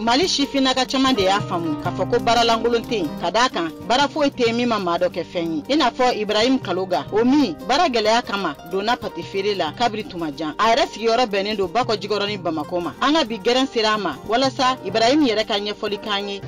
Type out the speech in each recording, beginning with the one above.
Mali sifinnaka caman de y'a faamu k'a fɔ ko baara lankolon tɛ yen, ka d'a kan baara foyi tɛ yen min ma maa dɔ kɛ fɛn ye, i n'a fɔ Ibrahim Kaloga, o min baara gɛlɛya kama donna pate feere la kabiri tuma jan. A yɛrɛ sigiyɔrɔ bɛnnen don Bakɔ Jikɔrɔni Bamakɔ ma. An ka bi gɛrɛn sera a ma walasa Ibrahim yɛrɛ ka ɲɛfɔli k'an ye.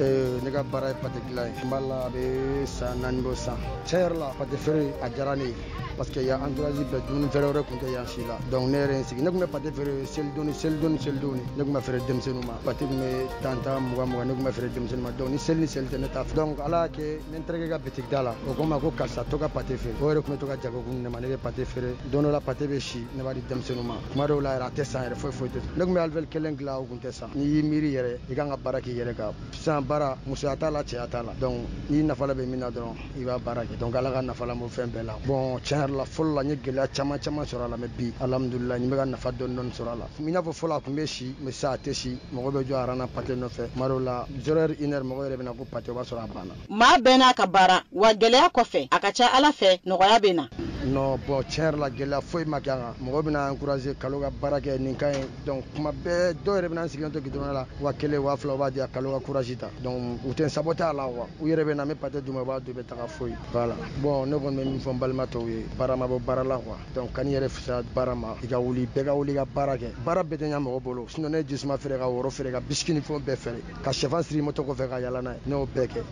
Ne ka baara ye pate dilan ye. N b'a la a bɛ san 4 bɔ sisan. Tiɲɛ yɛrɛ la, pate feere a diyara ne ye parce que yan entourage bɛɛ dumuni feere wɛrɛ tun tɛ yan si la. Donc ne yɛrɛ ye n sigi, ne tun bɛ pate feere selidon selidon selidon, ne tun bɛ feere denmisɛnninw ma. Pate tun bɛ 10 10 20 20, ne tun bɛ feere denmisɛnninw ma. Donc ni seli ni seli tɛ, ne t'a feere. Donc Ala y'a kɛ n bɛ n terikɛ ka bitigi da la, o ko n ma ko karisa, to ka pate feere. O yɛrɛ tun bɛ to ka jagokun ne ma, ne bɛ pate feere. Don dɔ la pate bɛ si, ne b'a di denmisɛnninw ma. Tuma dɔw la yɛrɛ a tɛ san yɛrɛ, foyi foyi tɛ. Ne tun bɛ alvéole kelen dilan, o tun tɛ san. N'i y'i miiri yɛrɛ, i kan ka baara k'i yɛrɛ kan. Sisan baara, musoya t'a la, cɛya t'a la. Donc n'i nafa bɛ min na dɔrɔn, i b'a baara kɛ. Donc Ala ka nafa la bɔ fɛn bɛɛ la. Bon, tiɲɛ yɛrɛ la, fɔlɔ la n ye gɛlɛya caman caman sɔrɔ a la, mais bi alhamdulilayi, n bɛ ka nafa dɔɔni dɔɔni sɔrɔ a la. I n'a fɔ fɔlɔ a tun bɛ si, mais sisan a tɛ si. Mɔgɔ bɛ jɔ a rang na pate nɔfɛ. Tuma dɔw la 0 heure 1 heure, mɔgɔ yɛrɛ bɛ na ko pate, o b'a sɔrɔ a banna. Maa bɛɛ n'a ka baara, wa gɛlɛya kɔfɛ a ka ca Ala fɛ nɔgɔya bɛ na. Non, bon, tiɲɛ yɛrɛ la, gɛlɛya foyi ma kɛ an kan. Mɔgɔ bɛna encourager Kalo ka baara kɛ, nin ka ɲi. Donc kuma bɛɛ dɔw yɛrɛ bɛna n sigilen to goudron la, 1000, 2000, u b'a di yan, Kalo ka courage ta. Donc u tɛ n saboter a la quoi. U yɛrɛ bɛ na, n bɛ pate d'u ma, u b'a dun, u bɛ taga, foyi. Voilà. Bon, ne kɔni bɛ min fɔ n balima tɔw ye, baara ma bɔ baara la quoi. Donc kan'i yɛrɛ fisaya baara ma, i ka wuli, bɛɛ ka wuli ka baara kɛ. Baara bɛɛ tɛ ɲɛ mɔgɔ bolo. Sinon ne ye jisuma feere, ka woro feere, ka biscuit ni fɛnw bɛɛ feere, ka sɛfan siri moto kɔfɛ ka yala n'a ye, ne y'o bɛɛ kɛ.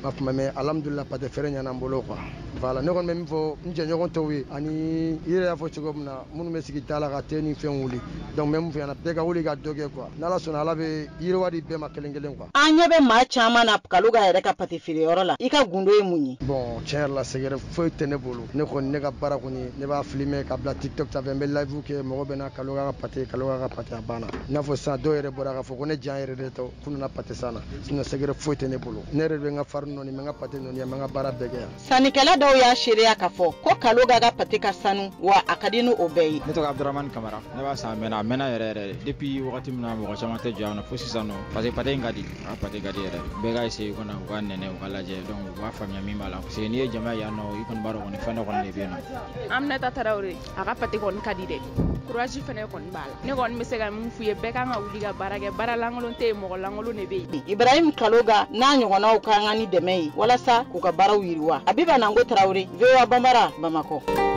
Ma kuma, mais alhamdulillah, pate feere ɲɛna n bolo quoi. Voilà, ne kɔni bɛ min fɔ n jɛɲɔgɔn tɔw ye, ani i yɛrɛ y'a fɔ cogo min na, minnu bɛ sigi da la ka te ni fɛnw wuli. Donc n bɛ min fɔ ɲɛna, bɛɛ ka wuli ka dɔ kɛ quoi. N'Ala sɔnna, Ala bɛ yiriwa di bɛɛ ma kelen kelen quoi. An ɲɛ bɛ maa caman na Kaloga yɛrɛ ka pate feereyɔrɔ la, i ka gundo ye mun ye? Bon, tiɲɛ yɛrɛ la, secret foyi tɛ ne bolo. Ne kɔni, ne ka baara kɔni, ne b'a filmer ka bila TikTok sanfɛ, n bɛ live kɛ, mɔgɔ bɛ na Kaloga ka pate, Kaloga ka pate, a banna. I n'a fɔ sisan dɔw yɛrɛ bɔra k'a fɔ ko ne jan yɛrɛ de tɔ k'u nana pate san na. Sinon secret foyi tɛ ne bolo. Ne yɛrɛ bɛ n ka farine nɔni, n bɛ n ka pate nɔni, n bɛ n ka baara bɛɛ kɛ yan. Sannikɛla dɔw y'a seereya k'a fɔ ko Kaloga ka pate ka sanu, wa a ka di ni o bɛɛ ye. Ne tɔgɔ Abdramane Kamara, ne b'a san a mɛnna, a mɛnna yɛrɛ yɛrɛ de. Depuis wagati min na mɔgɔ caman tɛ jɔ yan nɔ fo sisan nɔ, parce que pate in ka di, a ka pate ka di yɛrɛ. Bɛɛ ka essayer u ka na u ka nɛnɛ, u ka lajɛ, donc u b'a faamuya min b'a la. Parce que n'i ye jama ye yan nɔ, i kɔni b'a dɔn kɔni fɛn dɔ kɔni de bɛ yen nɔ. Aminata Tarawele, a ka pate kɔni ka di dɛ. Courage fɛnɛ kɔni b'a la. Ne kɔni bɛ se ka min f'u ye, bɛɛ kan ka wuli ka baara kɛ. Baara lankolon tɛ yen, mɔgɔ lankolon de bɛ yen. Ibrahim Kaloga n'a ɲɔgɔnnaw ka kan ni dɛmɛ ye walasa k'u ka baaraw yiriwa. Abiba Nango Tarawele, VOA Bambara, Bamakɔ.